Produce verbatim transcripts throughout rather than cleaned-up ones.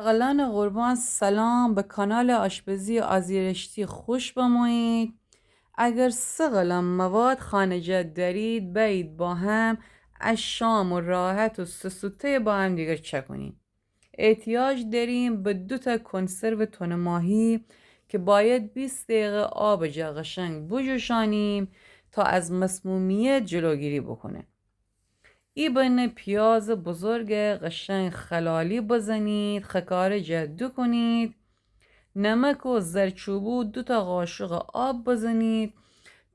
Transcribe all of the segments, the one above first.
جاغلان قربان سلام، به کانال آشپزی آزی رشتی خوش بمویید. اگر سه قلم مواد خانه جا دارید، بأیید با هم ا شام و راحت و سه سوته با همدیگر چکونیم. احتیاج داریم به دو تا کنسرو تن ماهی که باید بیست دقیقه آب جا قشنگ بجوشانیم تا از مسمومیت جلوگیری بکنه. ای بنه پیاز بزرگ قشنگ خلالی بزنید، خکاره جا دوکنید، نمک و زرچوبو دو تا قاشق آب بزنید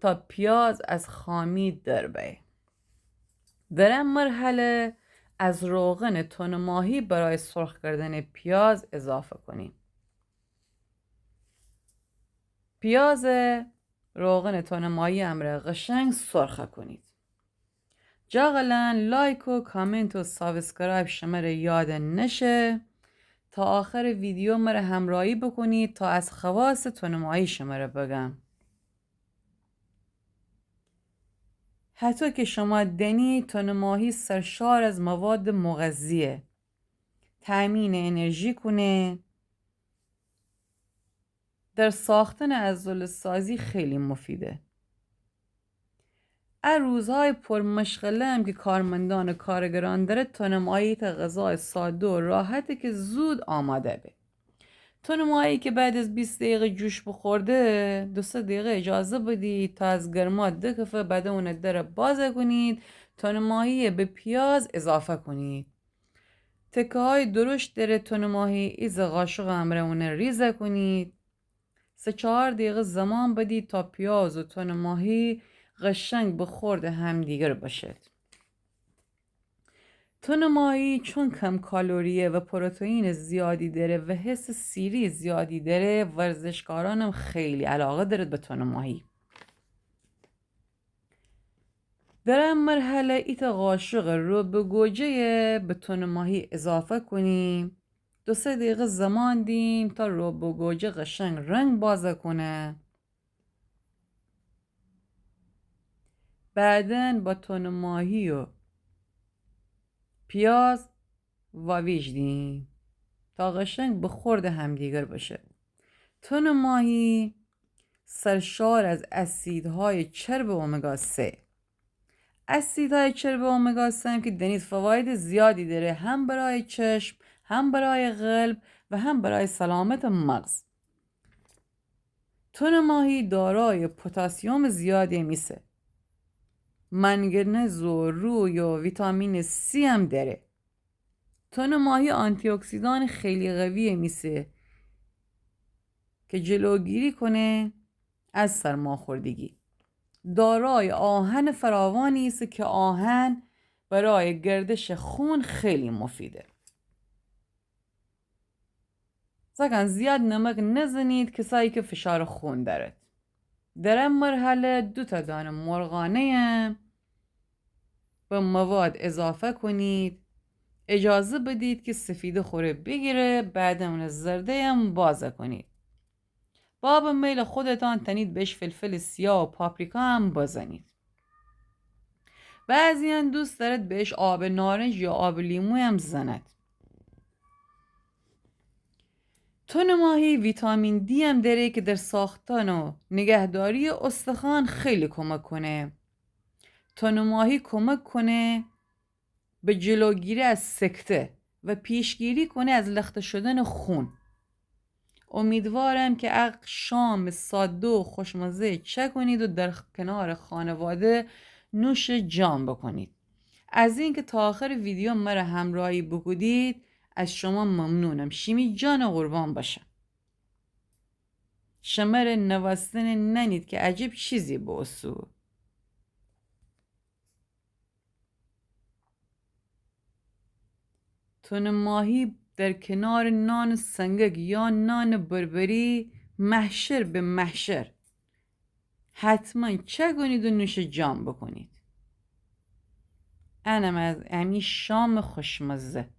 تا پیاز از خامی در بأیه. در ا مرحله از روغن تن ماهی برای سرخ کردن پیاز اضافه کنیم. پیاز روغن تن ماهی امرأ قشنگ سرخه کنید. جاغلان، لایک و کامنت و سابسکرایب شمره یاد نشه. تا آخر ویدیو مره همراهی بکنید تا از خواص تن ماهی شمره بگم. هطو که شما دنی، تن ماهی سرشار از مواد مغذیه، تأمین انرژی کنه، در ساختن عضله‌سازی خیلی مفیده. ا روزهای پر مشغله هم که کارمندان و کارگران دره، تن ماهی ایتأ غذای ساده و راحته که زود آماده به. تن ماهی که بعد از بیست دقیقه جوش بخورده، دو سه دقیقه اجازه بدید تا از گرما دکفه، بعد اونه در بازه کنید، تن ماهی به پیاز اضافه کنید. تکه‌های درشت دره تن ماهی، ایزه قاشق امرأ اونه ریزه کنید. سه چهار دقیقه زمان بدید تا پیاز و تن ماهی قشنگ به خورد همدیگر بشد. تن ماهی چون کم کالریه و پروتئین زیادی دره و حس سیری زیادی دره، ورزشکارانم خیلی علاقه دره به تن ماهی. در ا مرحله ایتأ قاشق رب گوجه‌یه به تن ماهی اضافه کنیم. دو سه دقیقه زمان دیم تا رب گوجه قشنگ رنگ بازه کنه. بعداً با تن ماهی و پیاز واویج دیم تا قشنگ به خورد همدیگر بشه. تن ماهی سرشار از اسیدهای چرب امگا سه. اسیدهای چرب امگا سه هم که دنید فواید زیادی دره، هم برای چشم، هم برای قلب و هم برای سلامت مغز. تن ماهی دارای پتاسیم زیادی میسه. منگنز و روی و ویتامین سی هم دره. تن ماهی آنتی‌اکسیدان خیلی قوی میسه که جلوگیری کنه از سرماخوردگی. دارای آهن فراوانی ایسه که آهن برای گردش خون خیلی مفیده. ساکن زیاد نمک نزنید کسایی که فشار خون دارد. در ا مرحله دو تا دانه مرغانه‌یم به مواد اضافه کنید. اجازه بدید که سفیده خوره بگیره، بعد اون زرده‌یم بازه کنید. باب میل خودتان تنید بهش فلفل سیاه و پاپریکا هم بزنید. بعضیان دوست دارد بهش آب نارنج یا آب لیمو هم زند. تن ماهی ویتامین دی هم داره که در ساختن و نگهداری استخوان خیلی کمک کنه. تن ماهی کمک کنه به جلوگیری از سکته و پیشگیری کنه از لخته شدن خون. امیدوارم که ا شام ساده و خوشمزه چکنید و در کنار خانواده نوش جان بکنید. از اینکه تا آخر ویدیو مره همراهی بکودید، از شما ممنونم. شیمی جان قربان باشم. شمره نوستن ننید که عجب چیزی بوسو. تن ماهی در کنار نان سنگک یا نان بربری محشر به محشر. حتما چکنید و نوش جان بکنید. انم از امی شام خوشمزه.